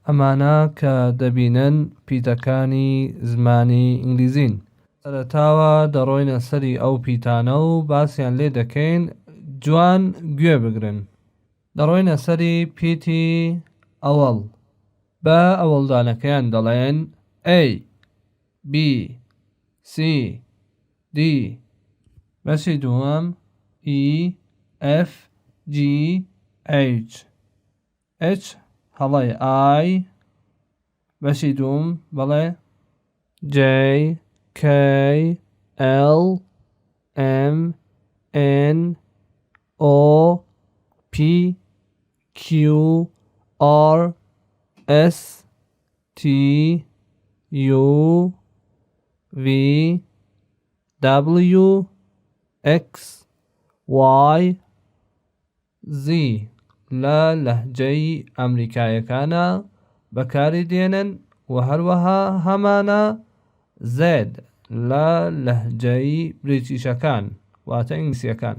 ئەمانە کە دەبینن پیتەکانی زمانی ئینگلیزین. سەرەتاوە دەڕۆینە سەری ئەو پیتانە و باسیان لێ دەکەین جوان گوێ بگرن. دەڕۆینە سەری پیتی ئەوەڵ. بە ئەوەڵدانەکەیان دەڵێن A B C D بەشی دووەم E F G H H هەڵەی I بەشی دووم بەڵێ J K L M N O P Q R S T U V W X Y Z لە لەهجەی ئەمریکایەکانا بەکاری دێنن و هەروەها هەمانە Z لە لەهجەی بریتیشەکان واتە ئینگلیسیەکان.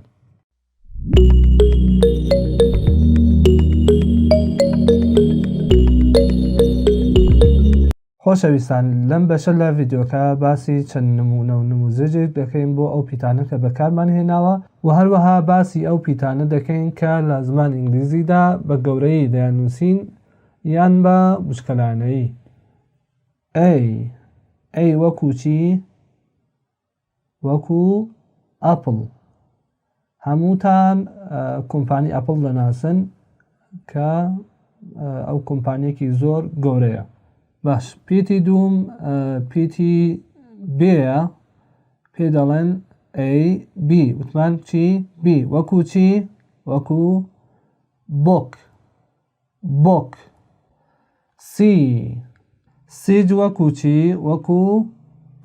خۆشەویستان لەم بەشە لە ڤیدیۆکە باسی چەند نموونە و نموزەجێک دەکەین بۆ ئەو پیتانە کە بەکارمان هێناوە و هەروەها باسی ئەو پیتانە دەکەین کە لە زمان ئینگلیزیدا بە گەورەیی دەیاننووسین یان بە بچکەلانەیی. A A وەکو چی؟ وەکو ئەپڵ هەمووتان کۆمپانی ئەپڵ دەناسن کە ئەو کۆمپانیەکی زۆر گەورەیە باش پیتی دووم پیتی بێە پێ دەڵێن A B وتمان چی B وەکو چی وەکو book book C سیج وەکو چی وەکو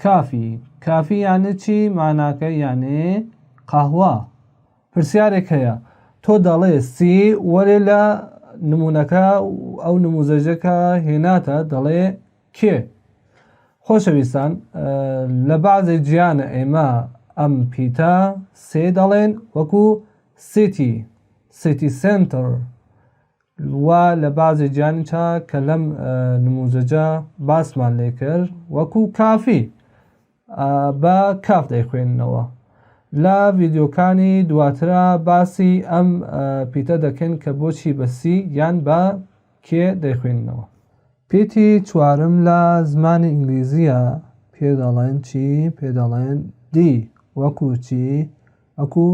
coffee coffee یانێ چی ماناکە یانێ قەهوە پرسیارێک هەیە تۆ دەڵێ C وەلێ لە نمونەکە ئەو نموزەجەکە هێناتە دەڵێ کێ خۆشەویستان لە بەعزێ جیانە ئێمە ئەم پیتە سێ دەڵێن وەکو city city center و لە بەعزێ جیانیشا کە لەم نموزەجە باسمان لێ کرد وەکو coffee بە کاف دەیخوێننەوە لە ڤیدیۆکانی دواترا باسی ئەم پیتە دەکەین کە بۆچی بە سی یان بە کێ دەیخوێننەوە. پیتی چوارم لە زمانی ئینگلیزییە پێ دەڵێن چی؟ پێ دەڵێن D وەکو چی؟ وەکو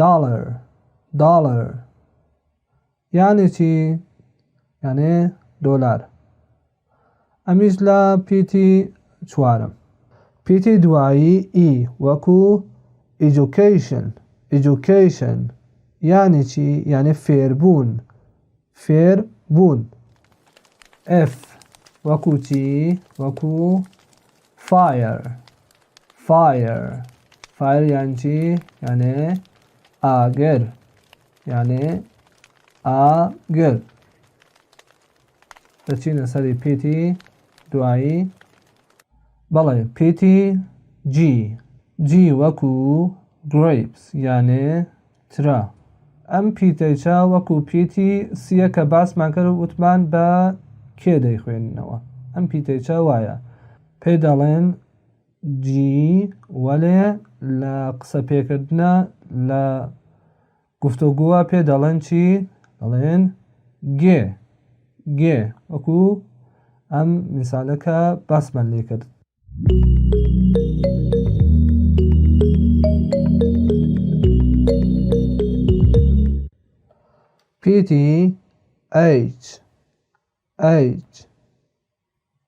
dollar dollar یانی چی؟ یانێ دۆلار. ئەمیش لە پیتی چوارم. پیتی دوایی E وەکو education education یانی چی؟ یانی فێربوون فێربوون. F وەکو چی؟ وەکو fire fire fire یان چی؟ یانێ ئاگر یانێ ئاگر. دەچینە سەری پیتی دوایی بەڵێ پیتی G G وەکو grapes یانێ ترا. ئەم پیتەیچە وەکو پیتی سیە کە باسمان کرد وتمان بە کێ دەیخوێنینەوە ئەم پیتەیچە وایە پێی دەڵێن G وەلێ لە قسە پێکردنە لە گفتوگووە پێ دەڵێن چی؟ دەڵێن گێ گێ وەکو ئەم میسالە کە باسمان لێ کرد. پیتی H H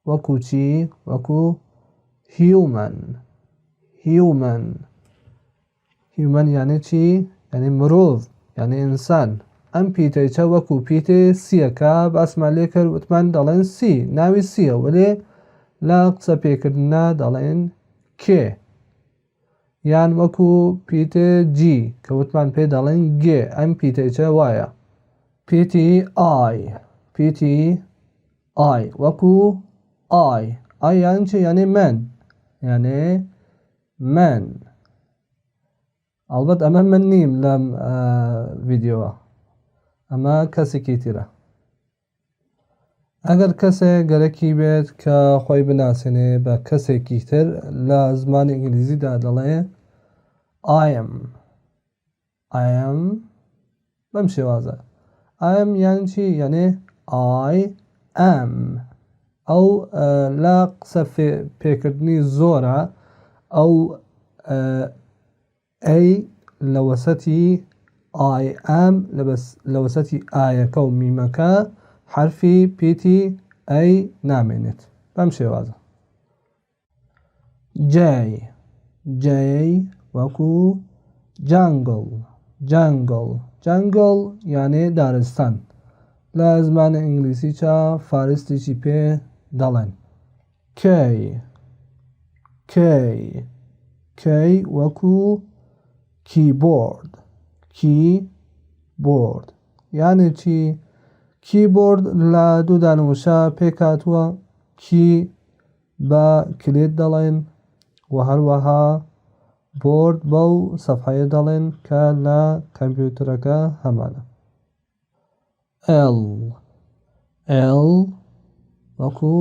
وەکو چی؟ وەکو human human human یانێ چی؟ یعنی مرۆڤ یعنی ئینسان ئەم پیتەیچە وەکو پیتێ سیەکە باسمان لێ کرد وتمان دەڵێن سی ناوی سیە وەلێ لە قسە پێکردنا دەڵێن کێ یان وەکو پیتێ G کە وتمان پێ دەڵێن گێ ئەم پیتەیچە وایە پیتی I پیتی I وەکو I I یان چی یانێ من یانێ من ئەڵبەت ئەمە من نیم لەم ڤیدیۆوە ئەمە کەسێکی ترە. ئەگەر کەسێک گەرەکی بێت کە خۆی بناسێنێ بە کەسێکی تر لە زمانی ئینگلیزیدا دەڵێ I am I am بەم شێوازە I am یان چی یانێ I am ئەو لە قسە پێکردنی زۆرە ئەو A لە وەسەتی I am لە وەسەتی ئایەکە و میمەکە حەرفی پیتی A نامێنێت بەم شێوازە. J J وەکو jungle jungle jungle یانێ دارستان لە زمانی ئینگلیسی چا فارستیی پێ دەڵێن. K K K وەکو keyboard keyboard یانێ چی؟ کیبۆرد لە دوو دانە وشە پێکهاتووە key بە کلید دەڵێن و هەروەها board بەو سەفحەیە دەڵێن کە لە کەمپیوتەرەکە هەمانە. L L وەکو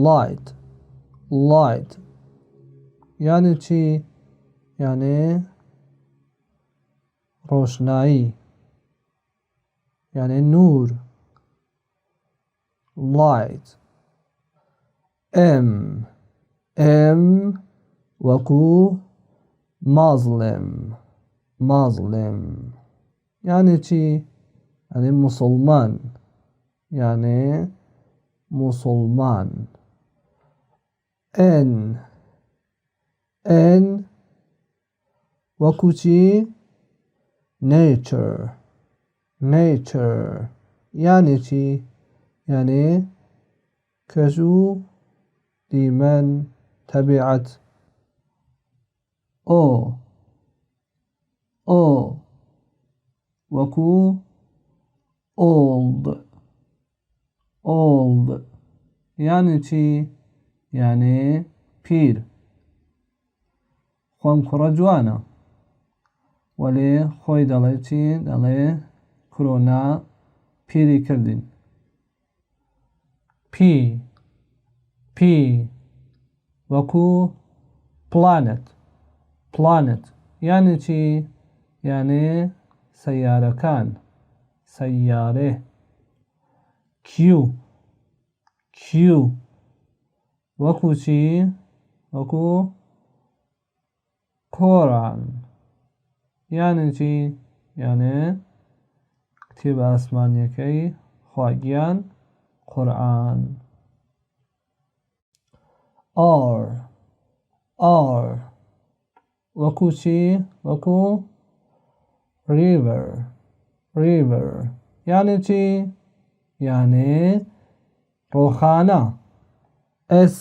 light light یانێ چی؟ یانێ ڕۆشنایی یانێ نور light M M وەکو Muslim Muslim یانێ چی؟ یانێ موسڵمان یانێ موسڵمان N N وەکو چی؟ Nature Nature یانێ چی؟ یانێ کەش و دیمەن تەبیعەت O O وەکو old old یانێ چی؟ یانێ پیر. خۆم کوڕە جوانە وەلێ خۆی دەڵێ چی؟ دەڵێ کرۆنا پیری کردین. P P وەکو planet planet یانێ چی؟ یانێ سەیارەکان سەیارێ. Q Q وەکو چی؟ وەکو Quran یانێ چی؟ یانێ کتێبە ئاسمانیەکەی خوا گیان قورئان. R R وەکو چی؟ وەکو river river یانێ چی؟ یانێ ڕۆخانە. S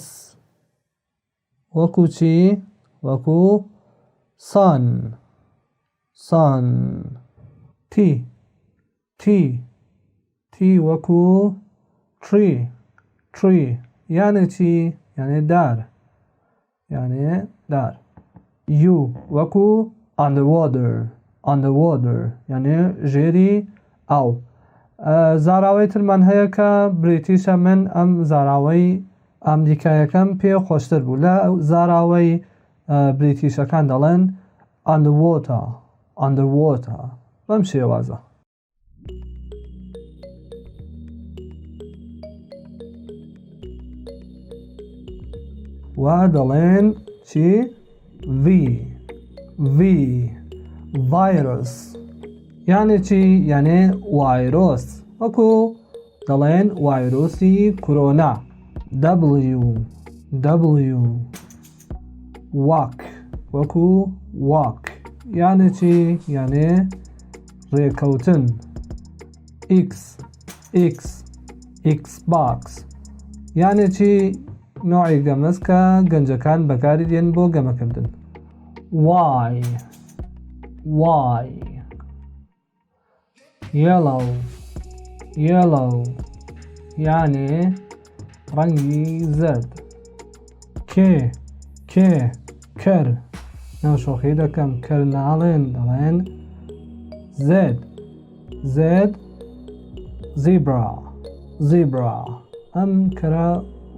S وەکو چی؟ وەکو sun sun. T T T وەکو tree tree یانێ چی؟ یانێ دار یانێ دار. U وەکو underwater underwater یانێ ژێری ئاو. زاراوەی ترمان هەیە کە بریتیشە من ئەم زاراوەی ئەمریکایەکەم پێ خۆشتر بوو لە زاراوەی بریتیشەکان دەڵێن underwater underwater بەم شێوازە. و دەڵێن چی؟ V V virus یانێ چی؟ یانێ وایرۆس وەکو دەڵێن وایرۆسی کۆرۆنا W W walk وەکو walk یانێ چی؟ یانێ ڕێکەوتن X X Xbox یانێ چی؟ نوعی گەمەس کە گەنجەکان بەکاری دێن بۆ گەمەکردن Y Y Yellow Yellow یانێ ڕەنگی زەرد K K کەر ناو شۆخی دەکەم کەر ناڵێن دەڵێن Z Z. Zebra Zebra ئەم کەرە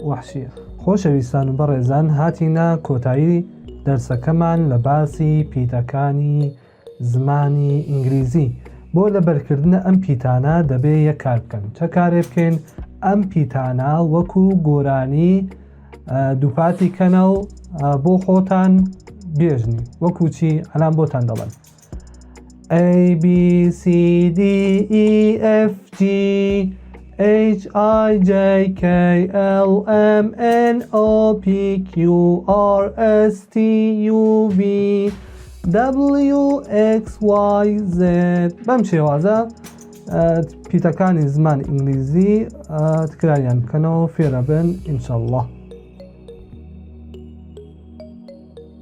وەحشیە. خۆشەویستان و بەڕێزان هاتینە کۆتایی دەرسەکەمان لە باسی پیتەکانی زمانی ئینگلیزی. بۆ لەبەرکردنە ئەم پیتانە دەبێ یەک کار بکەن. چە کارێ بکەین؟ ئەم پیتانە وەکو گۆرانی دووپاتی کەنە و بۆ خۆتان بێژنی. وەکو چی؟ ئەلان بۆتان دەڵێم. A B C D E F G H I J K L M N O P Q R S T U V W X Y Z بەم شێوازە پیتەکانی زمان ئینگلیزی تکراریان بکەنەوە فێرە بن ئینشەڵڵا.